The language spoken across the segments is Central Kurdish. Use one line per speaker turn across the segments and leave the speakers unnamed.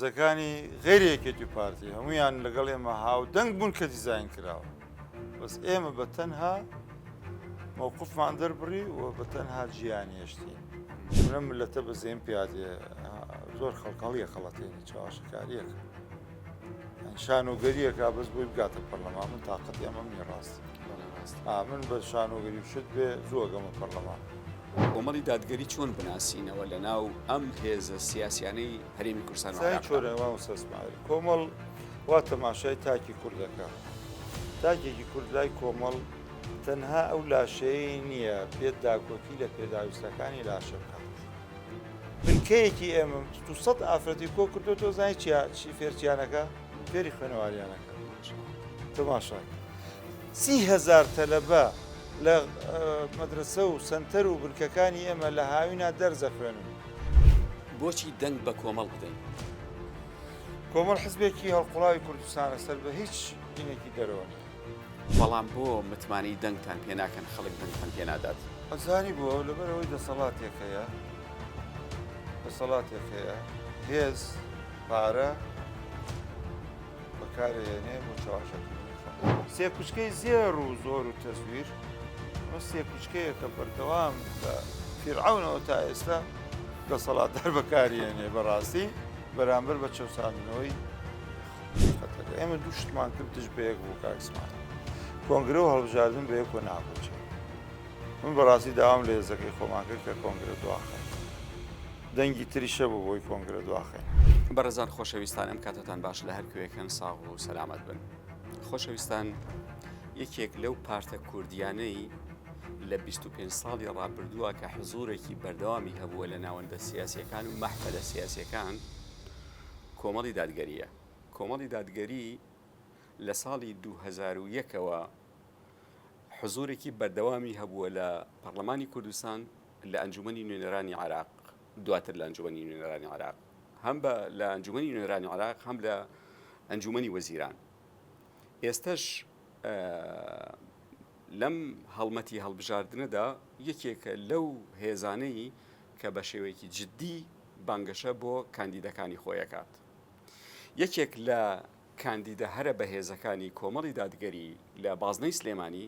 هێزەکانی غەیری یەکێتی و پارتی هەمویان لەگەڵ ئێمە هاودەنگ بوون کە دیزاین کراوە بەس ئێمە بە تەنها مەوقفمان دەربڕی و بە تەنها جیان هێشتین منە ملەتە بە زێن پیادێ زۆر خەڵک هەڵیە خەڵەتێنی چاواشەکاریەکە شانۆگەریەکە بەس بۆی بگاتە پەرلەمان من تااقەتی ئەمەم نیە ڕاست من بە شانۆگەری شت بێ زووەگەمە پەرلەمان.
کۆمەڵی دادگەری چۆن بناسینەوە لە ناو ئەم هێزە سیاسیانەی هەرێمی کوردستان و
سای
عێراقدا؟
چۆنە مامۆستا ئیسماعیل کۆمەڵ وا تەماشای تاکی کورد دەکا تاکێکی کورد لای کۆمەڵ تەنها ئەو لاشەیەی نییە بێت داکۆکی لە پێداویستەکانی لاشە بکات بنکەیەکی ئێمە 200 ئافرەتی کۆ کردوتەوە زانی چیا چی فێرچیانەکە فێری خوێنەواریانەکە تەماشاکە 30هزار تەلەبە لە مەدرەسە و سەنتەر و بنکەکانی ئێمە لە هاوینا دەرس ئەخوێنن.
بۆچی دەنگ بە کۆمەڵ بدەین؟
کۆمەڵ حزبێکی هەڵقوڵاوی کوردستانە سەر بە هیچ دینێکی دەرەوە نییە.
بەڵام بۆ متمانەی دەنگتان پێ ناکەن خەڵک دەنگتان پێ نادات؟
ئەزانی بۆ؟ لەبەر ئەوەی دەسەڵاتێک هەیە دەسەڵاتێک هەیە هێز، پارە، بەکارئەهێنێ بۆ چەواشەکردنی خەڵک. سێکوچکەی زێڕ و زۆر و تەزویر، ئەمە سێکوچکەیە کە بەردەوام لە فیرعەونەوە تا ئێستا دەسەڵاتدار بەکاریێنێ بەڕاستی بەرامبەر بە چەوساندنەوەی خەتەکە. ئێمە دوو شتمان کرد دژ بە یەک بوو کاک سمایل. کۆنگرە و هەڵبژاردن بە یەکەوە ناگونجێ. من بەڕاستی داوام لە هێزەکەی خۆمان کرد کە کۆنگرە دواخەین. دەنگی تریش هەبوو بۆی کۆنگرە دواخەین.
بەڕێزان خۆشەویستان ئەم کاتەتان باش لە هەر کوێکن ساغ و سەلامەت بن. خۆشەویستان یەکێک لەو پارتە کوردیانەی لە 25 ساڵی ڕابردووە کە حزورێکی بەردەوامی هەبووە لە ناوەندە سیاسیەکان و مەحفەلە سیاسیەکان کۆمەڵی دادگەریە. کۆمەڵی دادگەری لە ساڵی 2001ەوە حزورێکی بەردەوامی هەبووە لە پەرلەمانی کوردستان لە ئەنجومەنی نوێنەرانی عێراق دواتر لە ئەنجومەنی نوێنەرانی عێراق هەم بە لە ئەنجومەنی نوێنەرانی عێراق هەم لە ئەنجومەنی وەزیران ئێستش لەم هەڵمەتی هەڵبژاردنەدا یەکێکە لەو هێزانەی کە بە شێوەیەکی جددی بانگەشە بۆ کاندیدەکانی خۆیەکات یەکێک لە کاندیدە هەرە بەهێزەکانی کۆمەڵی دادگەری لە بازنەی سلێمانی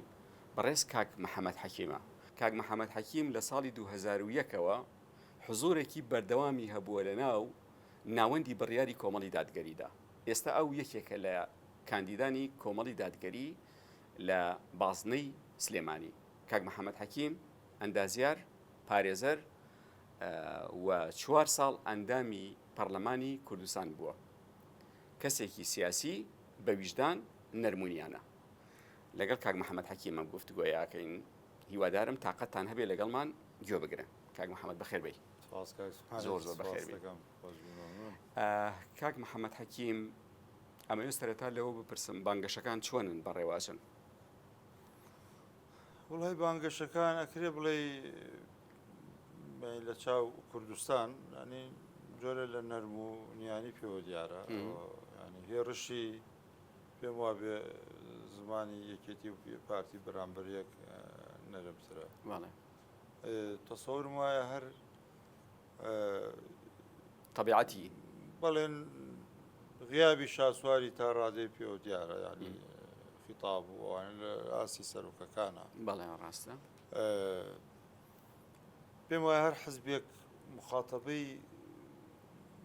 بەڕێز کاک محەمەد حەکیمە. کاک محەمەد حەکیم لە ساڵی 2001 ەوە حزوورێکی بەردەوامی هەبووە لە ناو ناوەندی بڕیاری کۆمەڵی دادگەریدا. ئێستا ئەو یەکێکە لە کاندیدانی کۆمەڵی دادگەری لە بازنەی سلێمانی. کاک محەمەد حەکیم ئەندازیار، پارێزەر و چوار ساڵ ئەندامی پەڕلەمانی کوردستان بووە. کەسێکی سیاسی بە ویژدان نەرمونیانە. لەگەڵ کاک محەمەد حەکیم ئەم گفتوگۆیە ئەکەین هیوادارم تاقەتتان هەبێ لەگەڵمان گوێ بگرن کاک محەمەد بەخێر بێی زۆر زۆر بەخێر بێی کاک محەمەد حەکیم ئەمەوێ سەرەتا لەوە بپرسم بانگەشەکان چۆنن بەڕێواچن
وڵی بانگەشەکان ئەکرێ بڵێ لە چاو کوردستان ینی جۆرە لە نەرم و نیانی پێوە دیارە ینی هێڕشی پێم وابێ زمانی یەکێتی و پارتی بەرامبەر یەک نەرمترە.
بەڵێ.
تەسەورم وایە هەر
تەبیعەتی
بەڵێن غیابی شاسواری تا ڕادەی پێوە دیارە یعنی خیتاب و ئەوانە لە ئاستی سەرۆکەکانە.
بەڵێ ڕاستە.
پێم وایە هەر حزبێک مخاتەبەی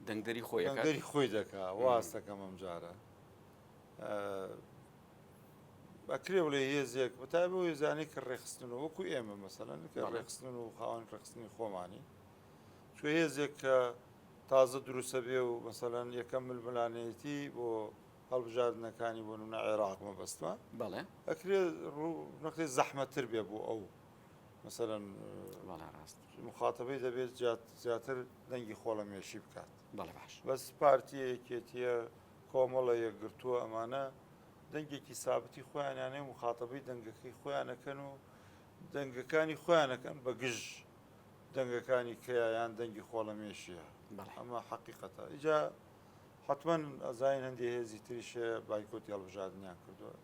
دەنگدەری خۆی ئەکات.
دەنگدەری خۆی دەکا واز دەکەم ئەم جارە. ئەکرێ بڵێ هێزێک بەتای بۆ هێزانەی کە ڕێخستن و وەکو ئێمە مەسەلەن کە ڕێخستن و خاوەن ڕێخستنی خۆمانی چۆ هێزێک کە تازە دروستە بێ و مەسەلەن یەکەم ململانێتی بۆ هەڵبژاردنەکانی بۆ نمونە عێراق مەبەستمە
بەڵێ
ئەکرێ ڕوو نەکرێ زەحمەتتر بێ بۆ ئەو مەسەلەن
بەڵێ ڕاست
مخاتەبەی دەبێت زیاتر دەنگی خۆڵەمێشی بکات
بەڵێ باش
بەس پارتیە یەکێتیە کۆمەڵە یەکگرتووە ئەمانە دەنگێکی سابتی خۆیانیانەیە مخاتەبەی دەنگەکەی خۆیانەکەن و دەنگەکانی خۆیانەکەن بە گژ دەنگەکانی کەیا یان دەنگی خۆڵەمێشیە ئەمە حەقیقەتە ئیجا حتمما ئەزانین هەندێ هێزی تریش بایکۆتی هەڵبژاردنیان کردووە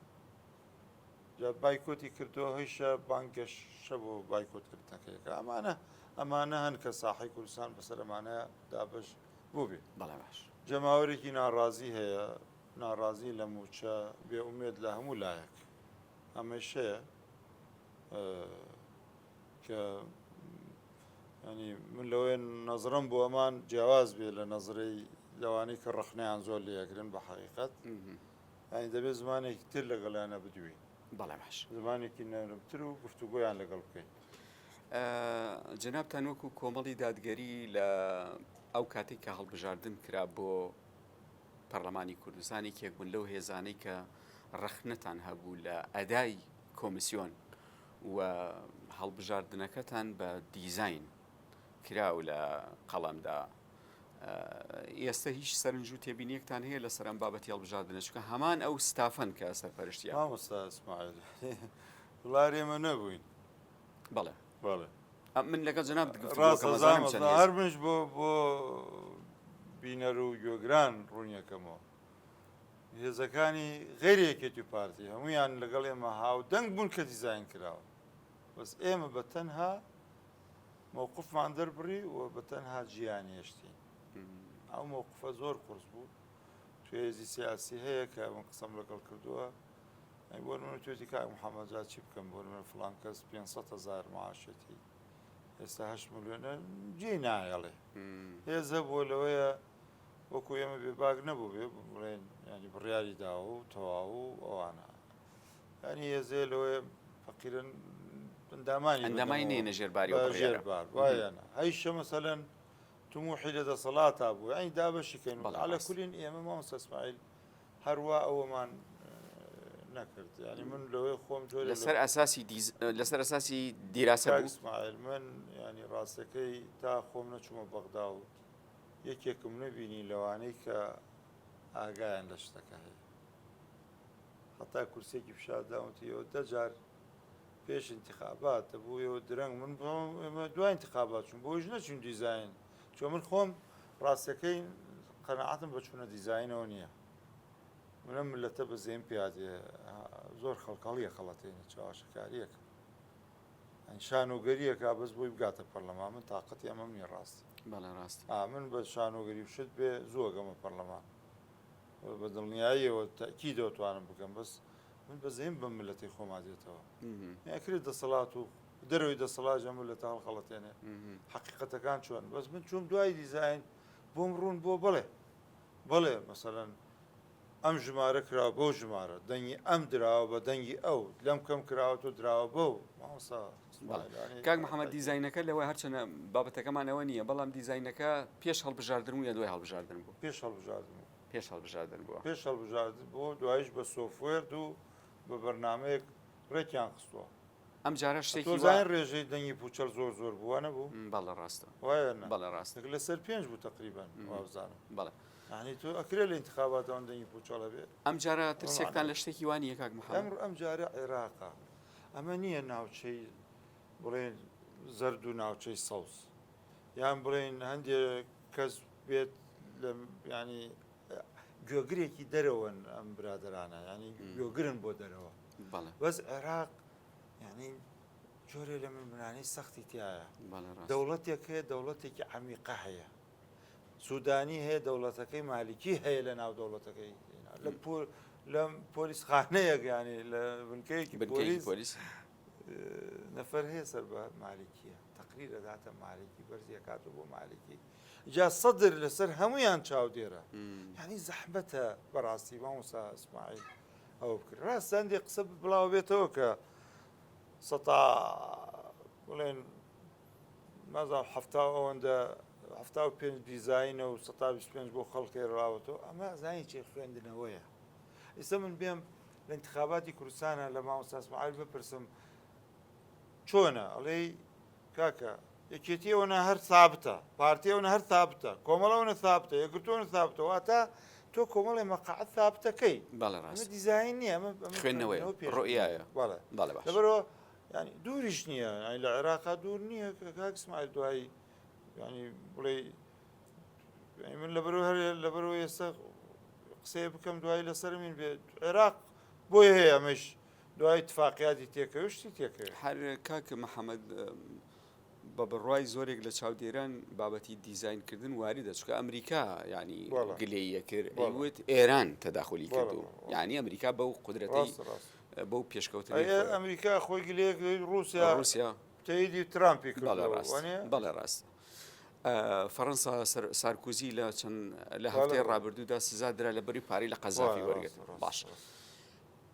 جا بایکۆتی کردووە هەیشە بانگەشە بۆ بایکۆتکردنەکەیەکە ئەمانە ئەمانە هەن کە ساحەی کوردستان بەسەر ئەمانە دابەش بووبێ
بەڵێ باش.
جەماوەرێکی ناڕازی هەیە، ناڕازی لە مووچە، بێ ئومێد لە هەموو لایەک. ئەمەیش هەیە کە ینی من لەوەیە نەزرم بۆ ئەمان جیاواز بێ لە نەزرەی لەوانەی کە ڕەخنەیان زۆر لێگرن بە حەقیقەت ینی دەبێت زمانێکی تر لەگەڵیانە بدوین
بەڵێ باش
زمانێکی نەرمتر و گفتوگۆیان لەگەڵ بکەین.
جەنابتان وەکو کۆمەڵی دادگەری لە ئەو کاتێک کە هەڵبژاردن کرا بۆ پەرلەمانی کوردستان یەکێک بوون لەو هێزانەی کە ڕەخنەتان هەبوو لە ئەدای کۆمیسیۆن و هەڵبژاردنەکەتان بە دیزین کراو لە قەڵەمدا ئێستا هیچ سەرنج و تێبینیەکتان هەیە لەسەر ئەم بابەتی هەڵبژاردنە چونکە هەمان ئەو ستافەن کە سەرپەرشتیان
مامۆستا ئیسماعیل وڵار ئێمە نەبووین
بەڵێ
بەڵێ
من لەگەڵ جەناب
هەر منش بۆ بۆ بینەر و گوێگران ڕوونیەکەمەوە هێزەکانی غەیری یەکێتی و پارتی هەمویان لەگەڵ ئێمە هاودەنگ بوون کە دیزاین کراوە بەس ئێمە بە تەنها مەوقفمان دەربڕی و بە تەنها جیان هێشتین ئەو مەوقفە زۆر قورس بوو توێزی سیاسی هەیە کە من قسەم لەگەڵ کردووە ئەی بۆ نمونە توێتی کاک محەممەد جا چی بکەم بۆ نمونە فڵان کەس 500 هزار معاشێتی ئێستا 8 ملیۆنە جێی نایەڵێ هێز هەبووە لەوەیە وەکو ئێمە بێباک نەبوو بێ بڵێن ینی بڕیاری داوە و تەواو و ئەوانە ینی هێزێ لەوەیە فەقیرن ئەندامانی
ئەندامانی نێنە ژێرباری
ژێر بار وایەنە هەیشە مەسەلەن تموحی لە دەسەڵاتا بوو یانی دابەشی کەین عەلە کولین ئێمە مامۆستا ئیسماعیل هەروا ئەوەمان نەکرد ینی من لەوەی خۆم جۆر
لەسەر ئەساسی لەسەر ئەساسی دیراسە
ئیسماعیل من ینی ڕاستەکەی تا خۆم نەچوومە بەغدا و یەکێکم نەبینی لەوانەی کە ئاگایان لە شتەکە هەیە هەتا کورسێکی فشار داوتیەوە دەجار پێش انتخابات دەبوو ئێوە درەنگ من ئێمە دوای انتخابات چون بۆیش نەچون دیزاین چۆ من خۆم ڕاستەکەی قەنەعاتم بە چوونە دیزاینەوە نییە منە ملەتە بە زێم پیادێ زۆر خەڵکەڵیە خەڵەتێنە چاواشەکاریەکە شانۆگەریەکە بەس بۆی بگاتە پەرلەمان من تااقەتی ئەمەم نیە ڕاستی
بەڵێ ڕاست
من بە شانۆگەری شت بێ زووەگەمە پەرلەمان بە دڵنیاییەوە تەئکیدەوە توانم بکەم بەس من بەزەیم بەم ملەتەی خۆما دێتەوە ئەکرێت دەسەڵات و دەرەوەی دەسەڵات ژە ملەتە هەڵخەڵەتێنێ حقیقەتەکان چۆن بەس من چوم دوای دیزین بۆم ڕوون بۆ بڵێ بڵێ مەسەەن ئەم ژمارە کراوە بەو ژمارە دەنگی ئەم دراوە بە دەنگی ئەو لەم کەم کراوە تۆ دراوە بەو مامۆستا
کاک محەممەد دیزینەکە لەوە هەرچەنە بابەتەکەمان ئەوە نییە بەڵام دیزینەکە پێش هەڵبژاردن و یا دوای هەڵبژاردن بوو
پێش هەڵبژاردن بوو
پێش هەڵبژاردن بووە
پێش هەڵبژاردن بووە دوایش بە software و بە بەرنامەیەک ڕێکیان خستووە
ئەم جارە شتێکی
وا زانین ڕێژەی دەنگی پوچەڵ زۆر زۆر بووە نەبوو
بەڵێ ڕاستە
وایە نا
بەڵێ ڕاستە
لەسەر پێنج بوو تقریبا وابزانم
بەڵێ
یعنی تۆ ئەکرێ لە انتخابات ئەوەن دەنگی پوچەڵ هەبێ
ئەم جارە ترسێکتان لە شتێکی وا نییە کاک محەممەد
ئەمڕۆ ئەم جارە عێراقە ئەمە نییە ناوچەی بڵێن زەرد و ناوچەی سەوز یان بڵێن هەندێک کەس بێت لە ینی گوێگرێکی دەرەوەن ئەم برادرانە ینی گوێگرن بۆ دەرەوە بەس عێراق ینی جۆرێ لە ململانێی سەختی تایە دەوڵەتێک هەیە دەوڵەتێکی عمیقە هەیە سوودانی هەیە دەوڵەتەکەی مالیکی هەیە لە ناو دەوڵەتەکەی لە لە پۆلیسخانەیەک ینی لە بنکەیەکی پۆلیس نەفەر هەیە سەر بە مالیکیە تەقریر ئەداتە مالیکی بەرزی ئەکاتەوە بۆ مالیکی جا سەدر لەسەر هەمویان چاودێرە یعنی زەحمەتە بەڕاستی مامۆستا ئیسماعیل ئەوە بکرێت ڕاست هەندێک قسە بڵاو بێتەوە کە سەتا بڵێن نازانم حەفتا و ئەوەندە 75 دیزاینە و 125 بۆ خەڵکێ ڕاوەتەوە ئەمە زانی چێ خوێندنەوەیە ئێستا من بێم لە انتخاباتی کوردستانە لە مامۆستا ئیسماعیل بپرسم چۆنە ئەڵێی کاکە یەکێتی ئەوەنە هەر ثابتە پارتی ئەوەنە هەر ثابتە کۆمەڵ ئەوەنە ثابتە یەکگرتوو ثابتە واتە تۆ کۆمەڵی مەقعد ثابتەکەی
بەڵێ ڕاست
دیزاین نییە ئەمە
خوێندنەوەی ڕۆیایە
بەڵێ
بەڵێ باش
لەبەرەوە ینی دووریش نییە ینی لە عێراقا دوور نییە کە کاک ئیسماعیل دوایی ینی بڵێ من لەبەرەوە هەر لەبەرەوە ئێستا قسەیە بکەم دوایی لەسەر من بێ عێراق بۆی هەیە ئەمەش دوای تفاقیاتی تێکەوێ شتی تێکەوێ.
هەر کاک محەمەد. بە بڕوای زۆرێک لە چاودێران بابەتی دیزاین کردن واریدە چونکە ئەمریکا یعنی
بەڵێ.
گلەیی ئەکرد
بەڵێ.
ئەیوت ئێران تەداخولی
بەڵێ،
کردوو
بەڵێ.
یعنی ئەمریکا بەو قودرەتەی
ڕاستە ڕاستە.
بەو پێشکەوتنەی
ئەی
خۆی.
ئەمریکا خۆی گلەیەک لە ڕووسیا
ڕووسیا
تەیدی ترامپی
بەڵێ
کردووە
ڕاست
وانیە؟
بەڵێ ڕاست. فەڕەنسا سارکوزی لە چەند لە
بەڵێ
هەفتەی
بەڵێ.
ڕابردوودا سزا درا لە بەری پارەی لە قەزافی
وایە
وەرگرت
ڕاستە ڕاستە
باش
ڕاستە.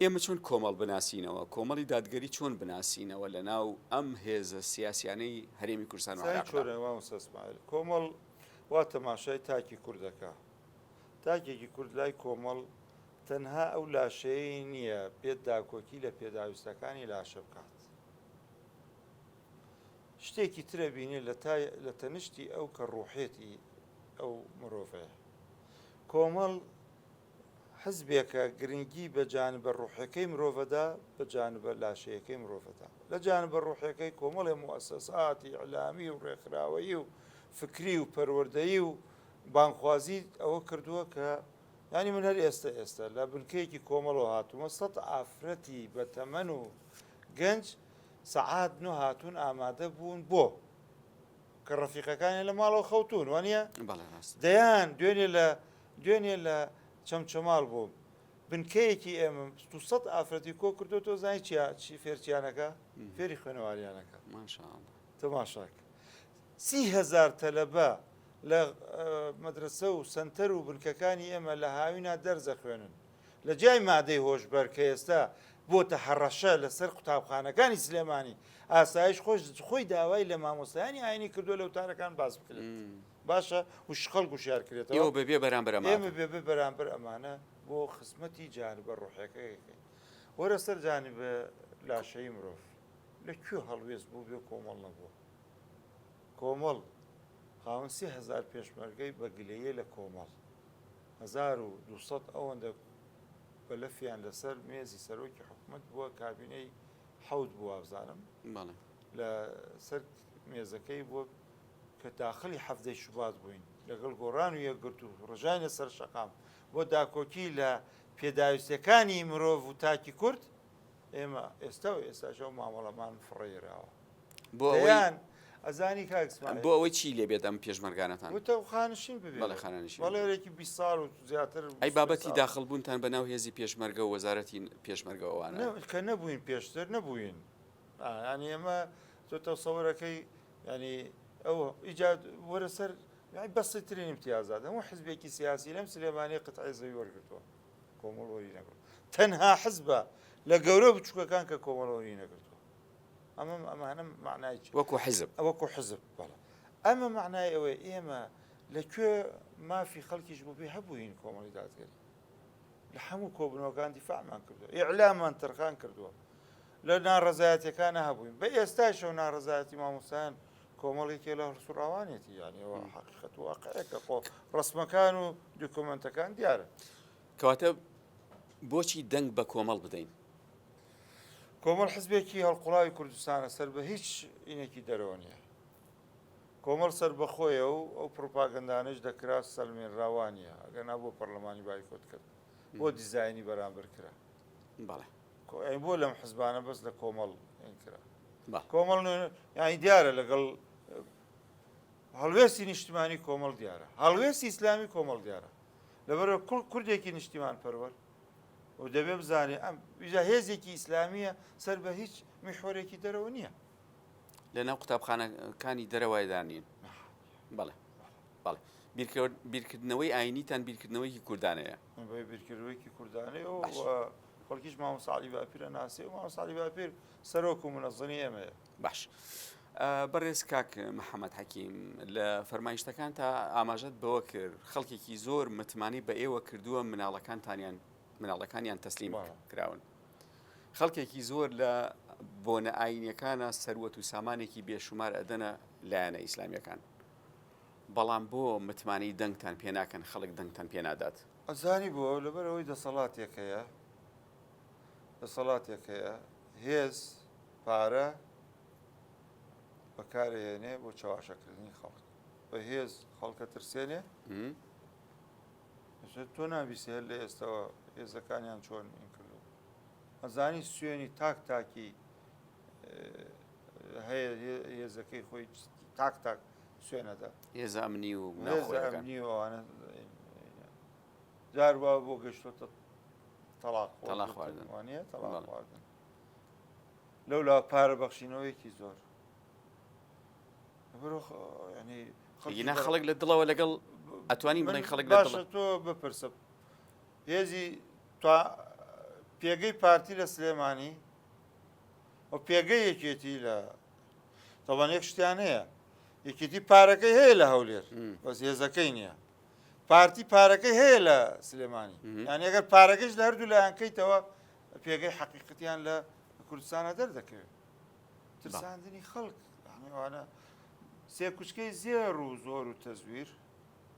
ئێمە چۆن کۆمەڵ بناسینەوە، کۆمەڵی دادگەری چۆن بناسینەوە لە ناو ئەم هێزە سیاسیانەی هەرێمی کوردستان و
زانی
عێراقدا؟
چۆنە مامۆستا ئیسماعیل، کۆمەڵ وا تەماشای تاکی کورد دەکا، تاکێکی کورد لای کۆمەڵ تەنها ئەو لاشەیەی نییە بێت داکۆکی لە پێداویستەکانی لاشە بکات، شتێکی ترە بینێ لە تای لە تەنشتی ئەو کە ڕوحێتی ئەو مرۆڤەیە. کۆمەڵ حزبێکە گرنگی بە جانبە ڕوحیەکەی مرۆڤەدا، بە جانبە لاشەیەکەی مرۆڤەدا. لە جانبە ڕوحیەکەی کۆمەڵێ موئەسەساتی ئیعلامی و ڕێکخراوەیی و فکری و پەروەردەیی و بانگخوازی ئەوە کردووە کە یانی من هەر ئێستە ئێستە لە بنکەیەکی کۆمەڵەوە هاتوومە سەت ئافرەتی بە تەمەن و گەنج سەعات نۆ هاتوون ئامادە بوون بۆ کە ڕەفیقەکانیان لە ماڵەوە خەوتوون وانە؟
بەڵێ ڕاستە.
دەیان دوێنێ لە دوێنێ لە چەمچەماڵ بووم بنکەیەکی ئێمە 200 ئافرەتی کۆ کردو تۆ زانی چیا چی فێرچیانەکە فێری خوێنەواریانەکە
ماشاءاللە.
تەماشاک 30هزار تەلەبە لە مەدرسە و سەنتەر و بنکەکانی ئێمە لە هاوینا دەرزە خوێنن لە جیای مادەی هۆشبەر کە ئێستا بۆتە هەڕەشە لەسەر قوتابخانەکانی سلێمانی ئاسایش خۆش خۆی داوای لە مامۆستایانی ئاینی کردووە لە وتارەکان باس بکرێت باشە و خەڵک وشیار کرێتەوە
ئێوە بەبێ بەرامبەر ئەمانە
ئێمە بێ بەرامبەر ئەمانە بۆ خزمەتی جانبە ڕۆحەکەیەکەی وەرە سەر جانبە لاشەی مرۆڤ لە کوێ هەڵوێست بوو بێ کۆمەڵ نەبووە کۆمەڵ خاوەن 3000 پێشمەرگەی بە گلەیە لە کۆمەڵ 1200 ئەوەندە بەلەفیان لەسەر مێزی سەرۆکی حکومەت بووە کابینەی حەوت بوو وابزانم
بەڵێ
لە سەر مێزەکەی بووە کە داخلی حەڤدەی شوبات بووین لەگەڵ گۆڕان و یەکگرتوو ڕژاینە سەر شەقام بۆ داکۆکی لە پێداویستیەکانی مرۆڤ و تاکی کورد ئێمە ئێستا و ئێستاش ئەو مامەڵەمان فڕێراوە
بۆ ئەوەی
دەیان ئەزانی کاک ئیسماعیل
بۆ ئەوەی چی لێ بێت ئەم پێشمەرگانەتان
وتە خانشین ببێ
بەڵێ خانەنشین
بەڵێرێکی 20 ساڵ و زیاتر
ئەی
25
بابەتی
ساڵ.
داخڵ بوونتان بە ناو هێزی پێشمەرگە و وەزارەتی پێشمەرگە و ئەوانە
نە کە نەبووین پێشتر نەبووین یانی ئێمە تۆ تەسەورەکەی ینی ئەو ئیجاد وەرە سەر یانی بەسیترین امتیازات هەموو حزبێکی سیاسی لەم سلێمانی قطعی زەوی وەرگرتووە کۆمەڵ وەری نەگرت تەنها حزبە لە گەورە بچووکەکان کە کۆمەڵ وەری نەگرتووە ئەمە ئەمانە معنای چی
وەکو حزب
وەکو حزب بەڵێ ئەمە معنای ئەوەیە ئێمە لە کوێ مافی خەڵکیش بۆ بێ هەبووین کۆمەڵی دادگەری لە هەموو کۆبوونەوەکان دیفاعمان کردووە ئیعلامان تەرخان کردووە لە ناڕەزایەتیەکانە هەبووین بە ئێستایشەوە ناڕەزایەتی مامۆستایان کۆمەڵێکی لە هەڵسوڕاوانێتی یانی ئەوە حەقیقەت و واقعێکە خۆ ڕسمەکان و دوکۆمنتەکان دیارە.
کەواتە بۆچی دەنگ بە کۆمەڵ بدەین؟
کۆمەڵ حزبێکی هەڵقوڵاوی کوردستانە سەر بە هیچ ئینێکی دەرەوە نییە. کۆمەڵ سەربەخۆیە و ئەو پڕوپاگەندانەش دەکرا سەلمێنراوە نییە ئەگەرنا بۆ پەرلەمانی بایکۆت کرد بۆ دیزاینی بەرامبەر کرا.
بەڵێ.
ئەی بۆ لەم حزبانە بەس لە کۆمەڵ این کرا
بەڵێ.
کۆمەڵ یانی دیارە لەگەڵ هەڵوێستی نیشتمانی کۆمەڵ دیارە هەڵوێستی ئیسلامی کۆمەڵ دیارە لەبەرە کوردێکی نیشتیمان پەروەر و دەبێ بزانێ ئەم ویژا هێزێکی ئیسلامیە سەر بە هیچ میحوەرێکی دەرەوە نییە.
لە ناو قوتابخانەکانی دەرەوەدا نین. بەڵێ بەڵێ بیرکردنەوەی ئاینیتان بیرکردنەوەیکی کوردانەیە.
بیرکردنەوەیکی کوردانەیە و خەڵکیش مامۆستا عەلی باپیر ئەناسێ و مامۆستا عەلی باپیر سەرۆک و منەزمی ئێمەیە.
باش بەڕێز کاک محەممەد حەکیم لە فەرمایشتەکان تا ئاماژەت بەوە کرد خەڵکێکی زۆر متمانەی بە ئێوە کردووە مناڵەکانتانیان مناڵەکانیان تەسلیم کراون. خەڵکێکی زۆر لە بۆنە ئاینیەکانە سەروەت و سامانێکی بێشومار ئەدەنە لایەنە ئیسلامیەکان بەڵام بۆ متمانەی دەنگتان پێ ناکەن خەڵک دەنگتان پێ نادات؟
ئەزانی بۆ؟ لەبەر ئەوەی دەسەڵاتێک هەیە دەسەڵاتێک هەیە هێز پارە بەکارهێنێ بۆ چەواشەکردنی خەڵک بە هێز خەڵکە ترسێنێ تۆ نابیسێ هەر لە ئێستەوە هێزەکانیان چۆن این کردو ئەزانی سوێنی تاک تاکی. هەیە هێزەکەی خۆی تاک تاک سوێنەدا.
هێزە ئەمنی و
هێزە
ناوخۆیەکان.
ئەمنی و ئەوانە جار وا بۆ گەشتۆتە تەڵاق
تەڵاق خواردن.
وانە تەڵاق
بەڵێ.
خواردن لەولا پارە بەخشینەوەیەکی زۆر لەبەرئەوە یعنی خەڵکی
ئەگینا
بەر-
خەڵک لە دڵەوە لەگەڵ ئەتوانین
من
بڵێین خەڵک لە
باشە
دڵە
تۆ بپرسە هێزی تا پێگەی پارتی لە سلێمانی و پێگەی یەکێتی لە تەبان یەک شتیان هەیە یەکێتی پارەکەی هەیە لە هەولێر بەس هێزەکەی نییە پارتی پارەکەی هەیە لە سلێمانی یان ئەگەر پارەکەش لە هەردوو لایەن کەیتەوە پێگەی حەقیقەتیان لە کوردستانە دەردەکەوێت ترساندنی خەڵک ئەوانە سێکوچکەی زێڕ و زۆر و تەزویر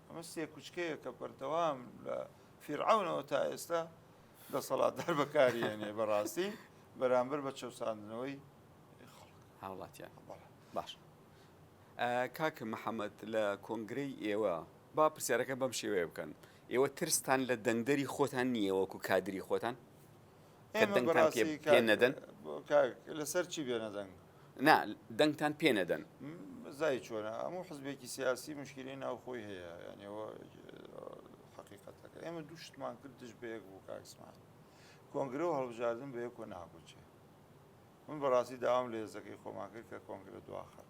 ئەمە سێکوچکەیە کە بەردەوام لە فیرعەونەوە تا ئێستا دەسەڵاتدار بەکاریێنێ بەڕاستی بەرامبەر بە چەوساندنەوەی خەڵک
هاوڵاتیان باش کاک محەممەد لە کۆنگرەی ئێوە با پرسیارەکە بەم شێوەیە بکەن ئێوە ترستان لە دەنگدەری خۆتان نییە وەکو کادری خۆتان کە دەنگتان پێ نەدەن
لەسەر چی بێنە دەنگ؟
نا دەنگتان پێ نەدەن.
زای چۆنە هەموو حزبێکی سیاسی مشکلی ناوخۆی هەیە یعنی ئەوە حقیقەتەکە ئێمە دوو شتمان کرد دژ بە یەک بوو کاک ئیسماعیل کۆنگرە و هەڵبژاردن بە یەکەوە ناگونجێ من بەڕاستی داوام لە هێزەکەی خۆمان کرد کە کۆنگرە دواخەن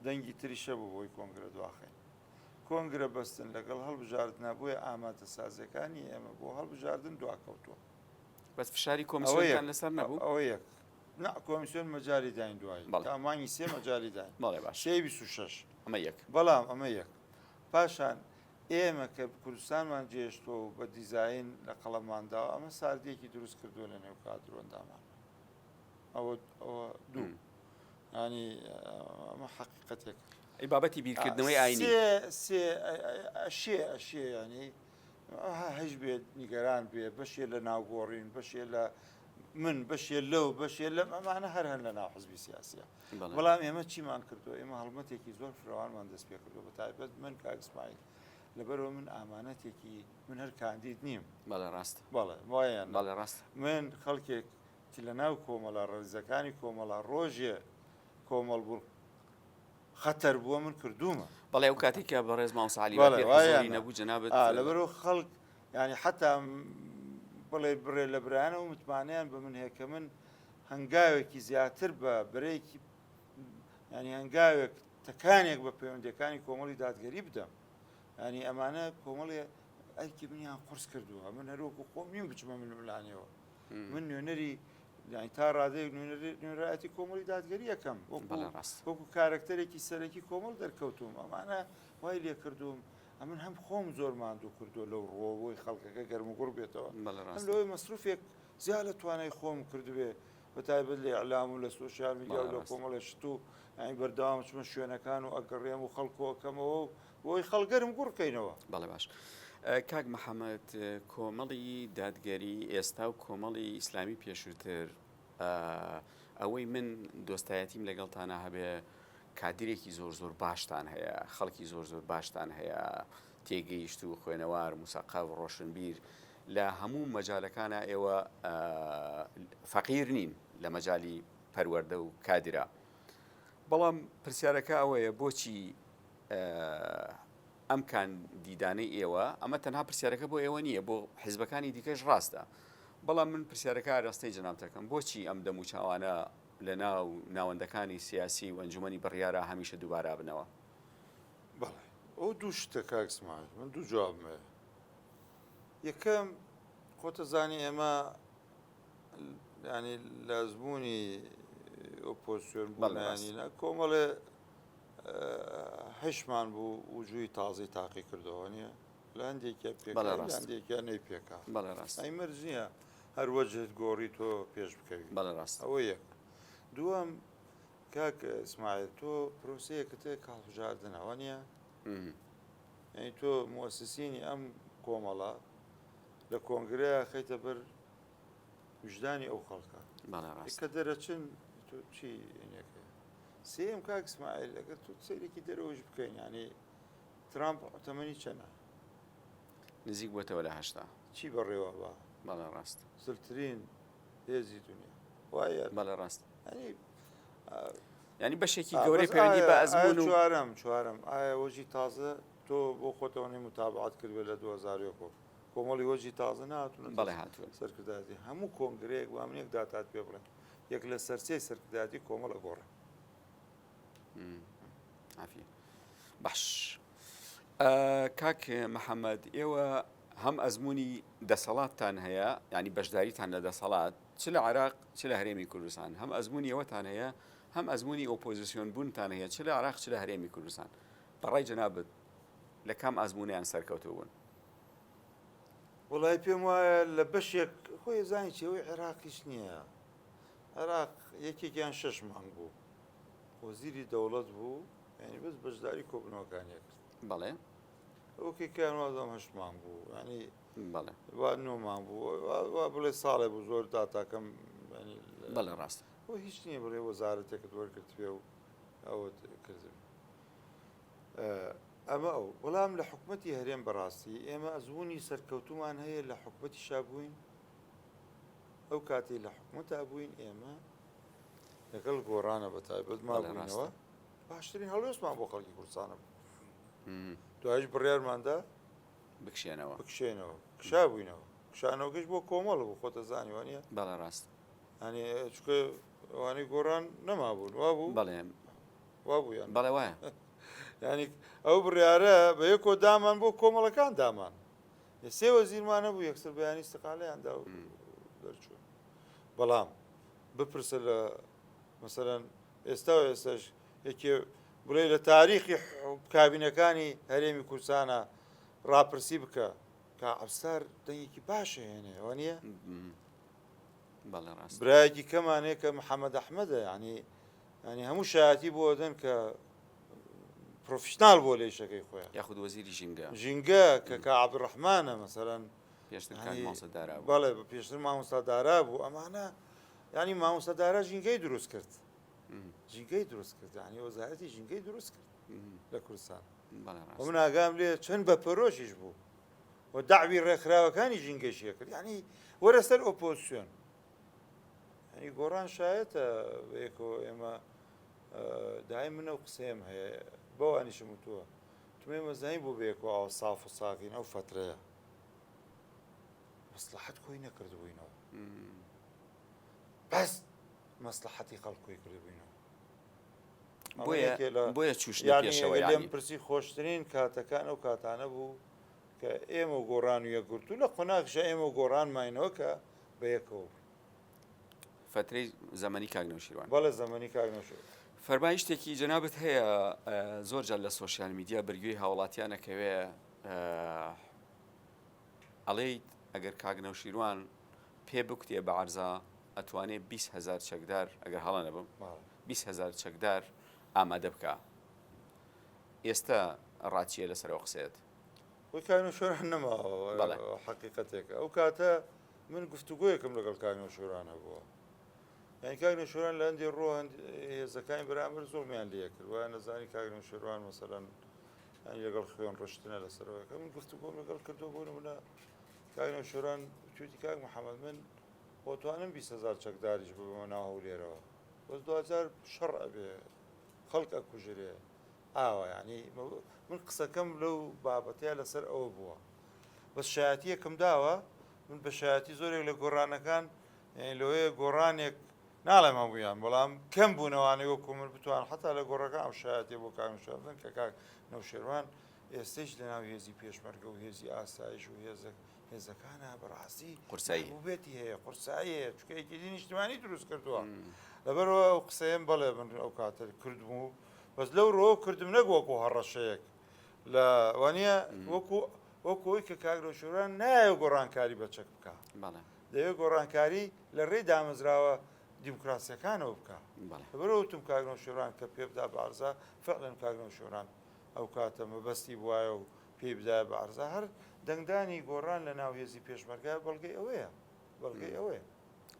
دەنگی تریشە بوو بۆی کۆنگرە دواخەین کۆنگرە بەستن لەگەڵ هەڵبژاردنە بۆیە ئامادەسازیەکانی ئێمە بۆ هەڵبژاردن دواکەوتووە.
بەس فشاری کۆمسیۆنتان لەسەر نەبوو؟
ئەوە یەک. نا کۆمیسیۆن مەجالی داین دوایی
بەڵێ.
تا مانگی سێ مەجالی داین.
بەڵێ باش.
سێی 26.
ئەمە یەک.
بەڵام ئەمە یەک. پاشان ئێمە کە کوردستانمان جێهێشتووە و بە دیزاین لە قەڵەممان داوە ئەمە ساردییەکی دروست کردووە لە نێو کادرۆندامان. ئەوە ئەوە دوو. ینی ئەمە حەقیقەتێک.
ئەی بابەتی بیرکردنەوەی ئاینی؟
سێ سێ ئەشێ ئەشێ ینی هەش بێت نیگەران بێ بەشێ لە ناوگۆڕین بەشێ لە من بەشێ لەو بەشێ لەم ئەمانە هەر هەن لە ناو حزبی سیاسیە بەڵام ئێمە چیمان کردو ئێمە هەڵمەتێکی زۆر فراوانمان دەست پێ کردو بە تایبەت من کاک ئیسماعیل لەبەرەوە من ئامانەتێکی من هەر کاندید نیم
بەڵێ ڕاست
بەڵێ وایە
بەڵێ ڕاست
من خەڵکێک لە ناو کۆمەڵە ڕێزەکانی کۆمەڵە ڕۆژێ کۆمەڵ بوو خەتەر بووە من کردوومە.
بەڵێ ئەو کاتەی کە بەڕێز مامۆستا عەلی
بەڵێ
باپیر
وایە
حزوری نەبوو جەنابت
ئا لەبەرئەوە خەڵک یانی حەتا بڵێ بڕێ لە برایانەوە متمانەیان بە من هەیە کە من هەنگاوێکی زیاتر بە برێکی ینی هەنگاوێک تەکانێک بە پەیوەندەکانی کۆمەڵی دادگەری بدەم ینی ئەمانە کۆمەڵێ ئەرکی منیان قورس کردووە من هەروەکو خۆم نیم بچمە ململانێەوە من نوێنەری یانی تا ڕادەیەک نوێنەرایەتی کۆمەڵی دادگەری ئەکەم وەکو کارەکتەرێکی سەرەکی کۆمەڵ دەرکەوتوم ئەمانە وای لێ کردوم ئەمن هەم خۆم زۆر ماندوو کردو لەو ڕۆوەی خەڵکەکە گەرم و گوڕ بێتەوە هەم لەوەی مەسروفێک زیا لە توانای خۆم کردبێ بە تایبەت لە ئیعلام و لە social media و لە کۆمەڵێ شت و یانی بەردەوام چمە شوێنەکان و ئەگەڕێم و خەڵکۆ ئەکەمەوە و بۆی خەڵک گەرم گوڕ کەینەوە.
بەڵێ باش کاک محەمەد کۆمەڵی دادگەری ئێستا و کۆمەڵی ئیسلامی پێشووتر ئەوەی من دۆستایەتیم لەگەڵتانە هەبێ کادرێکی زۆر زۆر باشتان هەیە خەڵکی زۆر زۆر باشتان هەیە تێگەیشت و خوێنەوار موسەقەف ڕۆشنبیر لە هەموو مەجالەکانە ئێوە فەقیر نین لە مەجالی پەروەردە و کادرا بەڵام پرسیارەکە ئەوەیە بۆچی ئەم کاندیدانەی ئێوە، ئەمە تەنها پرسیارەکە بۆ ئێوە نییە، بۆ حیزبەکانی دیکەش ڕاستە، بەڵام من پرسیارەکە ئاراستەی جەنابت دەکەم، بۆچی ئەم دەموچاوانە لە ناو ناوەندەکانی سیاسی و ئەنجومەنی بڕیارا هەمیشە دووبارە ئەبنەوە؟
بەڵێ ئەو دوو شتە کاک سمایل من دوو جوابم هەیە یەکەم خۆتەزانی ئێمە ینی لە ئەزموونی ئۆپۆزیسیۆن بوونیانی نە کۆمەڵێ هەشمان بوو وجووی تازەی تاقی کردەوە نیە لە هەندێکیان پێکا
بەڵێ
لە
ڕاست.
هەندێکیان نەی پێکا
بەڵێ ڕاست.
ئەی مەرج نییە هەر وەجهت گۆڕی تۆ پێش بکەوی
بەڵێ ڕاست.
ئەوە یەک دووەم کاک ئیسماعیل تۆ پرۆسەیەکت هەیە کە هەڵبژاردنە وە نییە یعنی تۆ موسسینی ئەم کۆمەڵە لە کۆنگرەیە خەیتە بەر ویژدانی ئەو خەڵکە
بەڵێ ڕاست.
کە دەرەچن تۆ چی یەکەیە سێیەم کاک ئیسماعیل ئەگەر تۆ سەیرێکی دەرەوەش بکەین یعنی ترامپ تەمەنی چەنە؟
نزیک بۆتەوە لە 80.
چی بەڕێوە بە؟
بەڵێ ڕاست.
زلترین هێزی دنیا وایە؟
بەڵێ ڕاست.
یعنی.
ینی بەشێکی گەورەی پەیوەندی بە ئەزمون و
چوارەم چوارەم ئایا وەجی تازە تۆ بۆ خۆتەوەنی متابعات کردوێ لە 2001 کۆمەڵی وەجی تازە ناتون
بەڵێ هاتوون
سەرکردایەتی هەموو کۆنگرەیەک با من یەک داتات پێ بڵێم یەک لە سەرسێ سەرکردایەتی کۆمەڵە گۆڕێ
عافیە باش کاک محەممەد ئێوە هەم ئەزمموی دەسەڵاتتان هەیە ینی بەشداریتان لە دەسەڵات چ لە عراق چ لە هەرێمی کوردستان هەم ئەزمموی ئەوەتان هەیە هەم ئەزمموی ئۆپۆزیسیۆن بوونتان هەیە چ لە عراق چ لە هەرێمی کوردستان بەڕای جەنابت لە کام ئەزمونیان سەرکەوتوو بوون؟
وڵی پێم وایە لە بەشێک خۆی زانی چێوەی عێراقیش نییە عێراق یەکێکیان شش مانگ بوو وەزیری دەوڵەت بوو یعنی بەس بەشداری کۆبنەوەکانی کرد
بەڵێ
ئەوکێکیان وازم هەشت مانگ بوو ینی
بەڵێ
وا نۆ مانگ بوو وا بڵێ ساڵێ بوو زۆر داتاکەم
بەڵێ ڕاست
بۆ هیچ نییە بڵێ وەزارەتێکت وەرگرت پێ و ئەوە کردم ئەمە ئەو بەڵام لە حکومەتی هەرێم بەڕاستی ئێمە ئەزموونی سەرکەوتومان هەیە لە حکومەتی شابووین ئەو کاتی لە حکومەتا بووین ئێمە لەگەڵ گۆڕانە بە تایبەت مابووینەوە باشترین هەڵوێستمان بۆ خەڵکی کوردستانە بوو دوایش بڕیارماندا
بکشێنەوە
بکشێنەوە کشابووینەوە کشانەوەکەش بۆ کۆمەڵ بوو خۆتە زانی وانە
بەڵێ ڕاست
ینی چکە ئەوانەی گۆڕان نەمابوون وابوو
بەڵێ
وابوو یان
بەڵێ وایە
ینی ئەو بڕیارە بە یەکۆ دامان بۆ کۆمەڵەکان دامان سێ وەزیرمان هەبوو یەکسەر بەیانی استقالەیان دا و دەرچوون بەڵام بپرسە لە مەسەرەن ئێستا و ئێستاش یەکێ بڵێ لە تاریخی کابینەکانی هەرێمی کوردستانە ڕاپرسی بکە کە عەبستار دەنگێکی باشە هێنێ وە نییە برایەکی کەمانەیە کە محەممەد ئەحمەدە ینی ینی هەموو شایەتی بۆ دەن کە پرۆفشنال بۆ لە ئیشەکەی خۆیان
یاخود وەزیری ژینگە
ژینگە کە کا عەبدولڕەحمانە مەسەلەن
پێشتر کاک مامۆستا دارا بوو
بەڵێ پێشتر مامۆستا دارا بوو ئەمانە ینی مامۆستا دارا ژینگەی دروست کرد ژینگەی دروست کرد ینی وەزارەتی ژینگەی دروست کرد لە کوردستان من ئاگام لێ چەند بە پەرۆشیش بوو و داوی ڕێکخراوەکانی ژینگەشیە کرد ینی وەرە سەر ئۆپۆزیسیۆن ینی گۆڕان شایەتە بەیەکەوە ئێمە دایم من ئەو قسەیەم هەیە بەوانیشم وتووە وتم ئێمە زانین بۆ بەیەکەوە ئاوا ساف و ساغین ئەو فەترەیە مەسلحەت کۆی نەکردبووینەوە بەس مەسلحەتی خەڵک کۆی کردبووینەوە
بۆیە چوشنە پێشەوە
لێم پرسی خۆشترین کاتەکان ئەو کاتانە بوو کە ئێمە و گۆڕان و یەکگرتوو لە قۆناغیشا ئێمە و گۆڕان ماینەوە کە بەیەکەوە بووین.
فەترەی زەمەنی کاک نەوشیروان.
بەڵێ زەمەنی کاک نەوشیروان.
فەرمایشتێکی جەنابت هەیە زۆر جار لە سۆشیال میدیا بەرگوێی هاوڵاتیان ئەکەوێ ئەڵێیت ئەگەر کاک نەوشیروان پێ بکوتێ بە عەرزا ئەتوانێ 20 هزار چەکدار ئەگەر هەڵە نەبم 20 هزار چەکدار ئامادە بکە ئێستا ڕاچیە لەسەر ئەو قسەیەت؟
وەی کاک نەوشیروان نەماوە حەقیقەتێکە ئەو کاتە من گفتوگۆیەکم لەگەڵ کاک نەوشیروان هەبووە یعنی کاک نەوشیروان لە هەندێ ڕۆ هێزەکانی بەرامبەر زوڵمیان لێ کرد وایان نەزانی کاک نەوشیروان مەسەلەن یعنی لەگەڵ خوێن ڕشتنە لەسەرەوەکە من گفتوگۆم لەگەڵ کردو بۆ نمونە کاک نەوشیروان وتویتی کاک محەممەد من خۆتوانم 20 هزار چەکداریش ببەمە ناو هەولێرەوە بەس دوجار شەڕ ئەبێ خەڵک ئەکوژرێ ئاوا یعنی من قسەکەم لەو بابەتەیە لەسەر ئەوە بووە بەس شایەتیەکم داوە من بە شایەتی زۆرێک لە گۆڕانەکان یعنی لەوەیە گۆڕانێک ناڵێم هەموویان بەڵام کەم بوونەوانەی وەکو من بتوان حتا لە گۆڕەکە ئەم شایەتێ بۆ کاک نەوشێروان بدەن کە کاک نەوشێروان ئێستەیش لەناو هێزی پێشمەرگە و هێزی ئاسایش و هێزە هێزەکانە بەڕاستی
قورسایی
بێتی هەیە قورسایی هەیە چونکە یەکێتی نیشتمانی دروست کردووە لەبەرەوە ئەو قسەیەم بەڵێ من ئەو کاتە کردم و بەس لەو ڕۆ کردم نەک وەکو هەڕەشەیەک لە وانە وەکو وەکو ئەوی کە کاک نەوشیروان نایە گۆڕانکاری بە چەک بکە دەوێت گۆڕانکاری لە ڕێی دامەزراوە دیموکراسیەکانەوە بکە لەبەرەوە وتم کاک نەوشیروان کە پێ بدا بە عەرزا فعلا کاک نەوشیروان ئەو کاتە مەبەستی بوایە و پێی بدایە بە عەرزا هەر دەنگدانی گۆڕان لە ناو هێزی پێشمەرگە بەڵگەی ئەوەیە بەڵگەی ئەوەیە.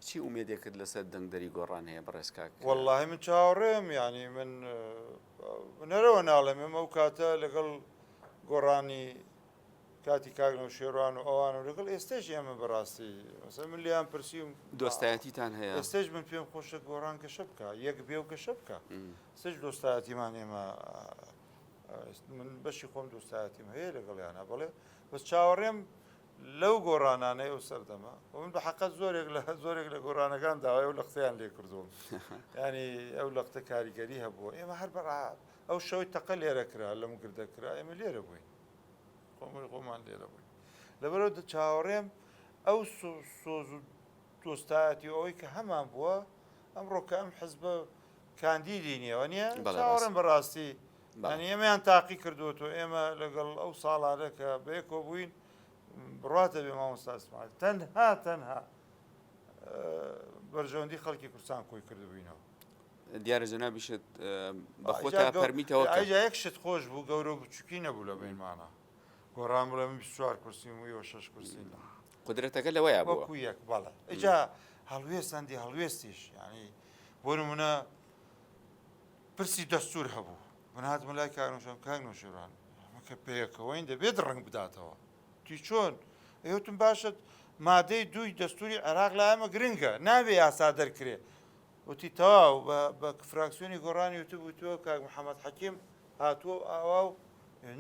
چی ئومێدێکت لەسەر دەنگدەری گۆڕان هەیە بەڕێز کاک؟
وەڵاهی من چاوەڕێم یانی من من هەرەوە ناڵێم ئێمە ئەو کاتە لەگەڵ گۆڕانی. کاتی کاک نەوشێروان و ئەوان و لەگەڵ ئێستەش ئێمە بەڕاستی مەسەلەن من لێیان پرسیم
دۆستایەتیتان هەیە؟
ئێستەش من پێم خۆشە گۆڕان گەشە بکا یەک بێ و گەشە بکا ئێستەش دۆستایەتیمان ئێمە من بەشی خۆم دۆستایەتیم هەیە لەگەڵیانە بەڵێ بەس چاوەڕێم لەو گۆڕانانەی ئەو سەردەمە و من بە حەقەت زۆرێک لە زۆرێک لە گۆڕانەکان داوای ئەو لەختەیان لێ کردووم ینی ئەو لەختە کاریگەری هەبووە ئێمە هەر بەڕا ئەو شەوەی تەقە لێرە کرا لەم گردە کرا ئێمە لێرە بووین خۆمەی خۆمان لێرە بووین لەبەرەوە چاوەڕێم ئەو سۆز و دۆستایەتی ئەوەی کە هەمان بووە ئەمڕۆ کە ئەم حزبە کاندیدی نییەوە نییە چاوەڕێم بەڕاستی یانی ئێمەیان تاقی کردووەتەوە ئێمە لەگەڵ ئەو ساڵانە کە بەیەکەوە بووین بڕاتە بێ مامۆستا ئیسماعیل تەنها تەنها بەرژەوەندی خەڵکی کوردستان کۆی کردبووینەوە.
دیارە جەنابیشت بە خۆتا پەرمیتەوە کە.
ئیجا یەک شت خۆش بوو گەورە و بچووکی نەبوو لە بەینمانا. گۆڕان بڵێ من 24 کورسیم و ئێوە شەش کورسین.
قودرەتەکە لەوەیا بووە.
وەکوو یەک بەڵێ. ئیجا هەڵوێست هەندی هەڵوێستیش یانی بۆ نموونە پرسی دەستوور هەبوو. من هاتمە لای کاک نەوشیروان، کاک نەوشیروان ئەمە کە پێکەوەین دەبێت ڕەنگ بداتەوە. وتی چۆن؟ ئەی وتم باشە مادەی دووی دەستووری عێراق لای ئێمە گرنگە، نابێ یاسا دەرکرێ. وتی تەواو بە بە فراکسیۆنی گۆڕانی وتبوو وتووە کاک محەمەد حەکیم هاتووە و ئاوا و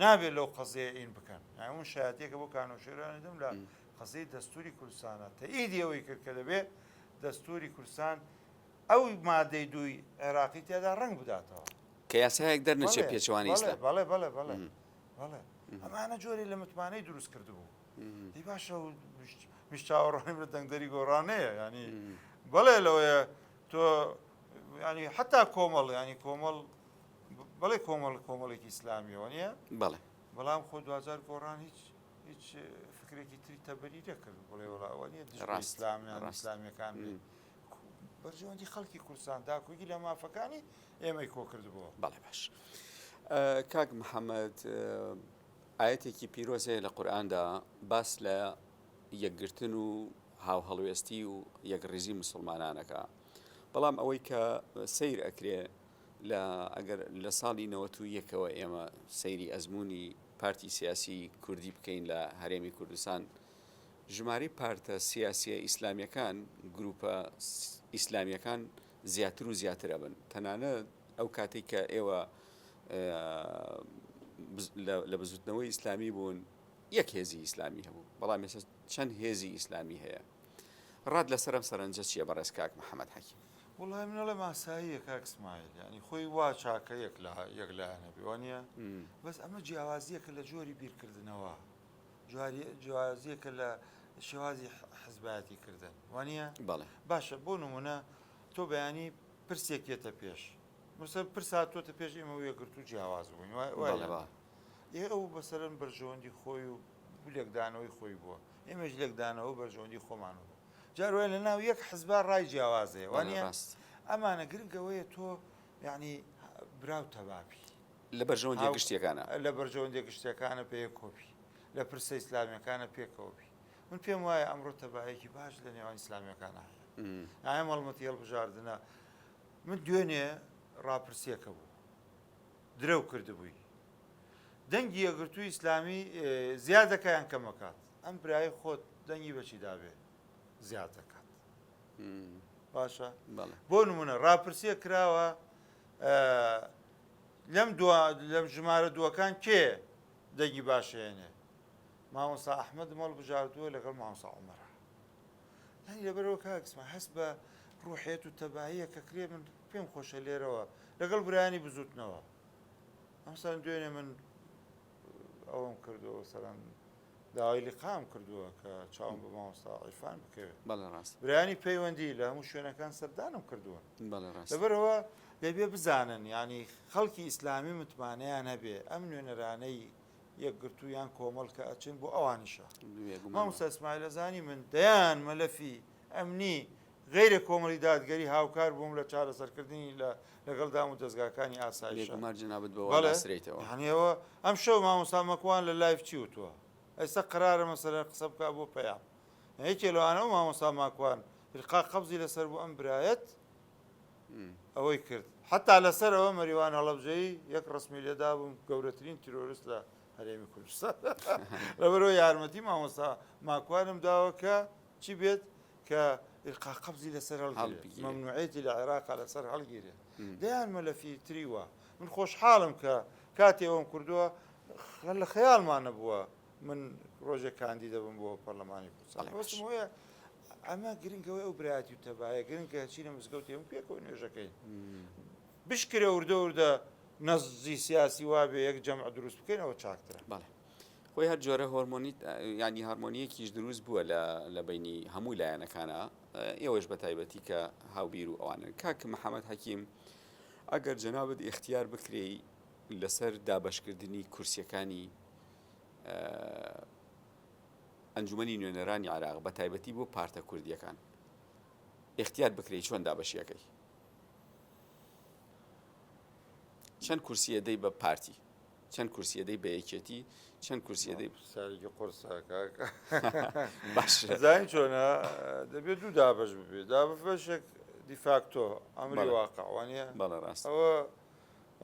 نابێت لەو قەزیە ئین بکەن. یانی من شایەتیەکە بۆ کاک نەوشیروانی دەم لە قەزیەی دەستووری کوردستانە تەئیدی ئەوەی کرد کە دەبێ دەستووری کوردستان ئەو مادەی دووی عێراقی تێدا ڕەنگ بداتەوە.
کە یاسایەک دەرنەچێت پێچەوانەی ئیسلام.
بەڵێ بەڵێ بەڵێ بەڵێ ئەمانە جۆرێ لە متمانەی دروست کردبوو. دی باشە میش چاوەڕوانیم لە دەنگدەری گۆڕانەیە ینی بەڵێ لەوەیە تۆ ینی حتا کۆمەڵ ینی کۆمەڵ بەڵێ کۆمەڵ کۆمەڵێکی ئیسلامیەوە نیە
بەڵێ
بەڵام خۆ دوجار گۆڕان هیچ هیچ فکرێکی تری تەبەری دەکرد بڵێ وڵا ئەوە نیە دژ ئیسلامیان ئیسلامیەکان بێت بەرژەوەندی خەڵکی کوردستان داکۆکی لە مافەکانی ئێمەی کۆکردبووە.
بەڵێ باش کاک محەممەد ئایەتێکی پیرۆز هەیە لە قورئاندا باس لە یەکگرتن و هاوهەڵوێستی و یەکڕیزی مسلمانانەکە بەڵام ئەوەی کە سیر ئەکرێ لە ئەگەر لە ساڵی 91ەوە ئێمە سەیری ئەزمموی پارتی سیاسی کوردی بکەین لە هەرێمی کوردستان ژمارەی پارتە سیاسیە ئیسلامیەکان، گروپە ئیسلامیەکان زیاتر و زیاتر ئەبن، تەنانەت ئەو کاتەی کە ئێوە لە بزوتنەوەی ئیسلامی بوون یەک هێزی ئیسلامی هەبوو، بەڵام ئێستا چەند هێزی ئیسلامی هەیە. ڕات لەسەر ئەم سەرنجە چییە بەڕێز کاک محەممەد حەکیم؟
وەڵای من ئەڵێم ئاساییە کاک سمایل یانی خۆی وا چاکە یەک لە یەک لایەنە بێ وانییە؟ بەس ئەمە جیاوازییەکە لە جۆری بیرکردنەوە. جیاوازییەکە لە شێوازی حزبایەتی کردن وانە؟
بەڵێ.
باشە بۆ نمونە تۆ بەیانی پرسێک یەتە پێش مەسەلەن پرس هاتووەتە پێش ئێمە و یەکگرتوو جیاواز بووین ئێ ئەو بەسەرەن بەرژەوەندی خۆی و لێکدانەوەی خۆی بووە ئێمەش لێکدانەوە بەرژەوەندی خۆمان بوو جار وایە لە ناو یەک حزبا ڕای جیاوازەیە وانە ئەمانە گرنگەوەیە تۆ یعنی براو تەبابی
لە بەرژەوەندیە گشتیەکانە.
لە بەرژەوەندیە گشتیەکانە پێکەوە بی، لە پرسە ئیسلامیەکانە پێکەوە بی. من پێم وایە ئەمڕۆ تەبایەکی باش لە نێوان ئیسلامیەکانە هەیە. ئەم هەڵمەتی هەڵبژاردنە من دوێنێ ڕاپرسیەکە بوو درەو کردبووی دەنگی یەکگرتووی ئیسلامی زیاد دەکا یان کەمەکات ئەم برای خۆت دەنگی بەچی دابێ زیاد دەکات باشە بۆ نمونە ڕاپرسیە کراوە لەم دوا لەم ژمارە دووەکان کێ دەنگی باش هێنێ؟ مامۆستا ئەحمەدم هەڵبژاردووە لەگەڵ مامۆستا عومەرە. یانی لەبەرئەوە کاک ئیسماعیل هەست بە ڕوحیەت و تەباییە کە کرێ من پێم خۆشە لێرەوە لەگەڵ برایانی بزوتنەوە ئەمسان دوێنێ من ئەوەم کردووە سەران داوای لقام کردووە کە چاوم بە مامۆستا عیرفان بکەوێت.
بەڵێ ڕاستە.
برایانی پەیوەندی لە هەموو شوێنەکان سەردانم کردوون.
بەڵێ ڕاستە.
لەبەرئەوە دەبێ بزانن یانی خەڵکی ئیسلامی متمانەیان هەبێ ئەم نوێنەرانەی یەکگرتوو یان کۆمەڵ کە ئەچن بۆ ئەوانیشە.
بێگومان.
مامۆستا ئیسماعیل ئەزانی من دەیان مەلەفی ئەمنی غەیرە کۆمەڵی دادگەری هاوکار بووم لە چارەسەرکردنی لە لەگەڵ دام و دەزگاکانی ئاسایشا.
بێگومان جەنابت بەوە
بەڵێ
ناسرێیتەوە.
یانی ئەوە ئەمشەو مامۆستا مەکوان لە live چی وتووە؟ ئێستا قەرارە مەسەلەن قسە بکا بۆ پەیام. یەکێ لەوانە ئەو مامۆستا ماکوان ئیلقا قەبزی لەسەر بوو ئەم برایەت ئەوەی کرد. حەتا لەسەر ئەوە مەریوان هەڵەبجەیی یەک ڕەسمی لێدابووم گەورەترین تیرۆرست لە. هەرێمی کوردستان لەبەرەوە یارمەتی مامۆستا ماکوانم داوە کە چی بێت کە ئیلقا قەبزی لەسەر هەڵگیرێت مەمنوعێتی لە عێراقا لەسەر هەڵگیرێت دەیان مەلەفی تری وا من خۆشحاڵم کە کاتێ ئەوم کردووە لە خەیاڵمان نەبووە من ڕۆژێک کاندی دەبم بۆ پەرلەمانی کوردستان وەیە ئەمە گرنگەوەی ئەو برایەتی و تەبایە گرنگە چینە مزگەوتی ئەم پێکەوە نوێژەکەین بشکرێ وردە وردە نەزی سیاسی وابێ یەک جەمع دروست بکەین ئەوە چاکترە.
بەڵێ خۆی هەر جۆرە هۆرمۆنی یانی هارمۆنیەکیش دروست بووە لە لە بینی هەموو لایەنەکانە ئێوەش بە تایبەتی کە هاوبیر و ئەوانن کاک محەممەد حەکیم ئەگەر جەنابت ئیختیار بکرێی لەسەر دابەشکردنی کورسیەکانی ئەنجومەنی نوێنەرانی عێراق بە تایبەتی بۆ پارتە کوردیەکان ئیختیار بکرێی چۆن دابەشیەکەی؟ چەند کورسی ئەدەی بە پارتی چەند کورسی ئەدەی بە یەکێتی چەند کورسی ئەدەی
پرسیارێکی قورسە کاکە
باش
زانین چۆنە دەبێت دوو دابەش ببێ دابەش بەشێک دیفاکتۆ ئەمری
بەڵێ.
واقع وانە
بەڵێ ڕاست
ئەوە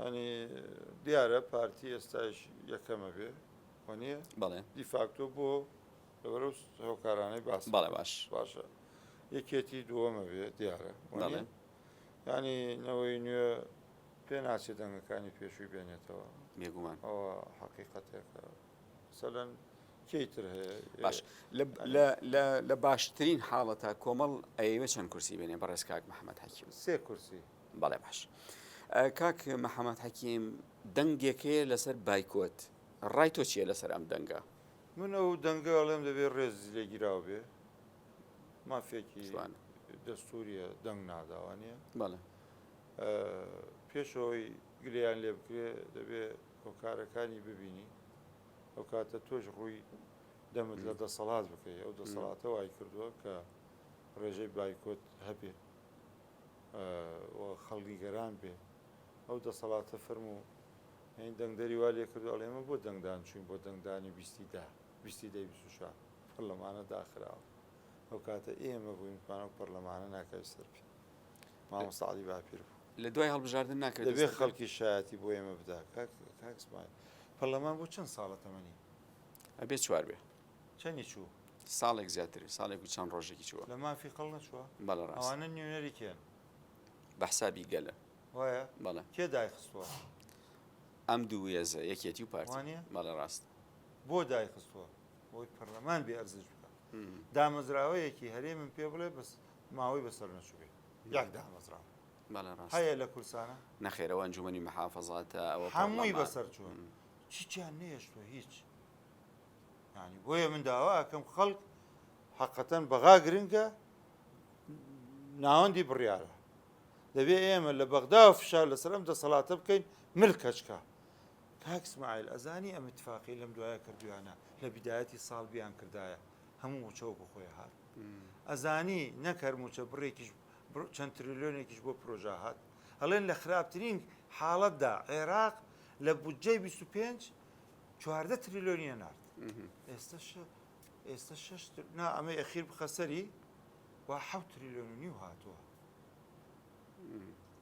ینی دیارە پارتی ئێستاش یەکەمە بێ وانە
بەڵێ
دیفاکتۆ بۆ لەبەرەو هۆکارانەی باس
بەڵێ باش
باشە یەکێتی دووەمە بێ دیارە
بەڵێ
وانە یانی نەوەی نوێ پێ ناچێت دەنگەکانی پێشووی بێنێتەوە.
بێگومان.
ئەوە حەقیقەتێکە. مەسەلەن کێی تر هەیە؟
باش لە لە لە لە باشترین حاڵەتا کۆمەڵ ئەیەوێ چەند کورسی بێنێ بەڕێز کاک محەممەد حەکیم؟
سێ کورسی.
بەڵێ باش. کاک محەممەد حەکیم دەنگێک هەیە لەسەر بایکۆت ڕای تۆ چییە لەسەر ئەم دەنگە؟
من ئەو دەنگە ئەڵێم دەبێ ڕێزی لێ گیراو بێ. مافێکی دەستوریە دەنگ نادا وانە
بەڵێ
پێشەوەی گلیان لێ بکرێ دەبێ هۆکارەکانی ببینی ئەو کاتە تۆش ڕووی دەمت لە دەسەڵات بکەی ئەو دەسەڵاتە وای کردووە کە ڕێژەی بایکۆت هەبێ و خەڵگیگەران بێ ئەو دەسەڵاتە فەرمو هەین دەنگدەری وا لێ کردو ئەڵێمە بۆ دەنگدان چوین بۆ دەنگدانی بیستی دا بیستی دەی 24 پەرلەمانە داخراوە ئەو کاتە ئێمە بووین وتمان ئەو پەرلەمانە ناکەوێت سەر پێ مامۆستا عەلی باپیر بوو.
لە دوای هەڵبژاردن ناکەوێتە
دەبێ
سەر پێ؟
خەڵکی شایەتی بۆ ئێمە بدا کاک کاک سمایل پەرلەمان بۆ چەند ساڵە تەمەنی؟
ئەبێ چوار بێ.
چەنی چوو؟
ساڵێک زیاتر ساڵێک و چەند ڕۆژێکی چووە.
لە مافی خەڵک نەچووە؟
بەڵێ ڕاستە.
ئەوانە نوێنەری کێن؟
بە حسابی گەلە.
وایە؟
بەڵێ.
کێ دایخستووە؟
ئەم دوو هێزە یەکێتی و پارتی.
وانیە؟
بەڵێ ڕاستە.
بۆ دایخستووە؟ بۆی پەرلەمان بێ ئەرزش بکا. دامەزراوەیەکی هەرێمم پێ بڵێ بەس ماوەی بەسەر نەچووبێ یەک دامەزراوە
بەڵێ ڕاست
هەیە لە کورسانە
نەخێرەوە ئەنجومەنی محافظاتە ئەوە
هەمووی
پەرلەمان.
بەسەر چوون چیان نێشتوە هیچ ینی بۆیە من داوا ئەکەم خەڵک حقەتەن بەغا گرنگە ناوەندی بڕیارە دەبێ ئێمە لە بەغدا و فشار لەسەر ئەم دەسەڵاتە بکەین مل کەچکە کاک سمایل ئەزانی ئەم اتفاقی لەم دوایە کردویانە لە بیدایەتی ساڵ بیان کردایە هەموو موچە وەکو خۆی هات ئەزانی نەک هەر موچە بڕێکیش چەند تریلیۆنێکیش بۆ پرۆژە هات ئەڵێن لە خراپترین حاڵەتدا عێراق لە بودجەی 25 14 تریلیۆنی نارد ئێستا ئێستا شش نا ئەمە ئەخیر بخەسەری و 7 تریلیۆن و نیو هاتووە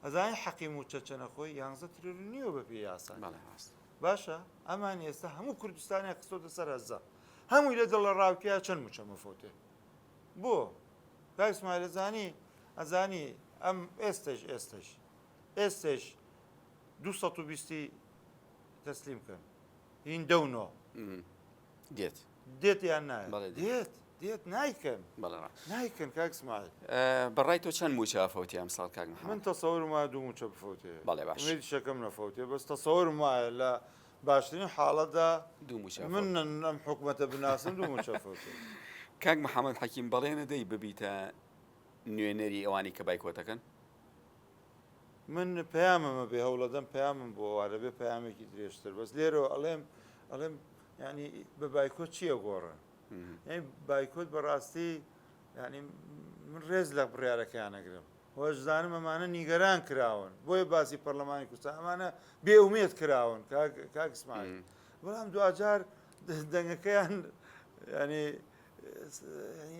ئەزانی حەقی موچە چەنە خۆی یانزە تریلیۆن نیوە بە پێی یاسا
بەڵێ ڕاست
باشە ئەمان ئێستا هەموو کوردستانیان خستۆتە سەر هەزە هەمووی لە دڵە ڕاوکیا چەند موچە مەفەوتێ بۆ کاک اسماعیل ئەزانی ئەزانی ئەم ئێستش ئێستش ئێستش 220 تەسلیم کەن هیندە و نۆ
دێت
دێت یان نایەت؟
بەڵێ دێت.
دێت دێت نایکەن
بەڵێ ڕاست.
نایکەن کاک سمایل.
بەڕای تۆ چەند مووچە ئەفەوتێ ئەمساڵ کاک
من
محەمەد؟
تەسەورم وایە دوو مووچە بفەوتێ.
بەڵێ باش.
ئومێدیشەکەم نەفەوتێ بەس تەسەورم وایە لە باشترین حاڵەتدا
دوو مووچە
من
ئەفەوتێ.
ئەم حکومەتە بناسم دوو مووچە ئەفەوتێ.
کاک محەمەد حەکیم بەڵێنە دەی ببیتە نوێنەری ئەوانەی کە بایکۆتەکەن؟
من پەیامم ئەبێ هەوڵەدەم پەیامم بۆ ئەوان ئەبێ پەیامێکی درێژتر بەس لێرەوە ئەڵێم ئەڵێم یعنی بە بایکۆت چی ئەگۆڕن یعنی بایکۆت بەڕاستی یعنی من ڕێز لە بڕیارەکەیان ئەگرم وەشزانم ئەمانە نیگەران کراون بۆیە باسی پەرلەمانی کوردستان ئەمانە بێ ئومێد کراون کاک کاک ئیسماعیل بەڵام دواجار دەنگەکەیان ینی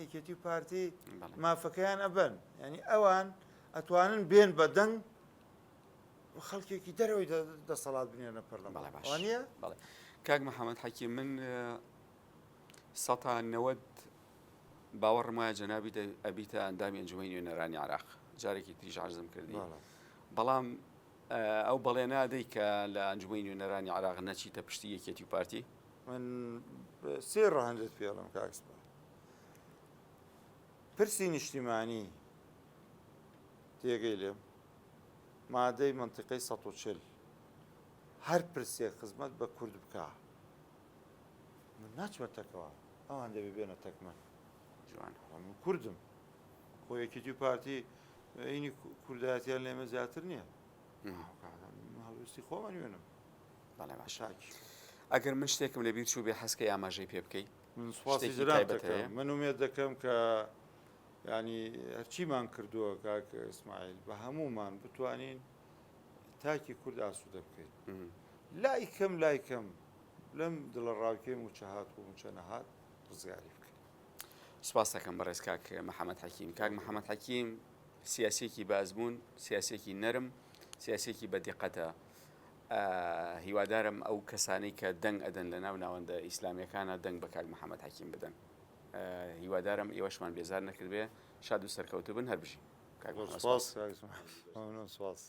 یەکێتی و پارتی مافەکەیان ئەبەن ینی ئەوان ئەتوانن بێن بە دەنگ خەڵکێکی دەرەوەی دەسەڵات بنێنە پەرلەمان
بەڵێ باش
وانە
بەڵێ. کاک محەممەد حەکیم من سەتا 90 باوەڕم وایە جەنابی ئەبیتە ئەندامی ئەنجومەنی نوێنەرانی عراق جارێکی تریش عەرزم کردی بەڵام ئەو بەڵێنە ئەدەی کە لە ئەنجومەنی نوێنەرانی عراق نەچیتە پشتی یەکێتی و پارتی؟
من سێ ڕەهەندت پێڵم کاک سپا پرسی نیشتیمانی تێگەی لێم مادەی منطقەی 140 هەر پرسێک خزمەت بە کورد بکە من ناچمە تەکەوە ئەوان دەبێ بێنە تەک من
جوان
من کوردم خۆ یەکێتی و پارتی ئینی کوردایەتیان لێمە زیاتر نییە هەڵوێستی خۆمە نوێنم
بەڵێ باش ئەگەر من شتێکم لەبیر چوو بێ حەزکەی ئاماژەی پێ بکەی
من سوپاسی جنابت دەکەم من ئومێد دەکەم کە ینی هەرچیمان کردووە کاک ئیسماعیل بە هەمومان بتوانین تاکی کورد ئاسوودە بکەین لای کەم لای کەم لەم دڵەڕاوکێ موچە هات و موچە نەهات ڕزگاری بکەین.
سپاست دەکەم بەڕێز کاک محەمەد حەکیم. کاک محەمەد حەکیم سیاسیەکی بە ئەزموون، سیاسیەکی نەرم، سیاسیەکی بە دیقەتە. هیوادارم ئەو کەسانەی کە دەنگ ئەدەن لە ناو ناوەندە ئیسلامیەکانە دەنگ بە کاک محەمەد حەکیم بدەن. هیوادارم ئێوەشمان بێزار نەکردبێ. شاد و سەرکەوتوو بن. هەر بژین. کاک محەمەد
سپاس. سپاس.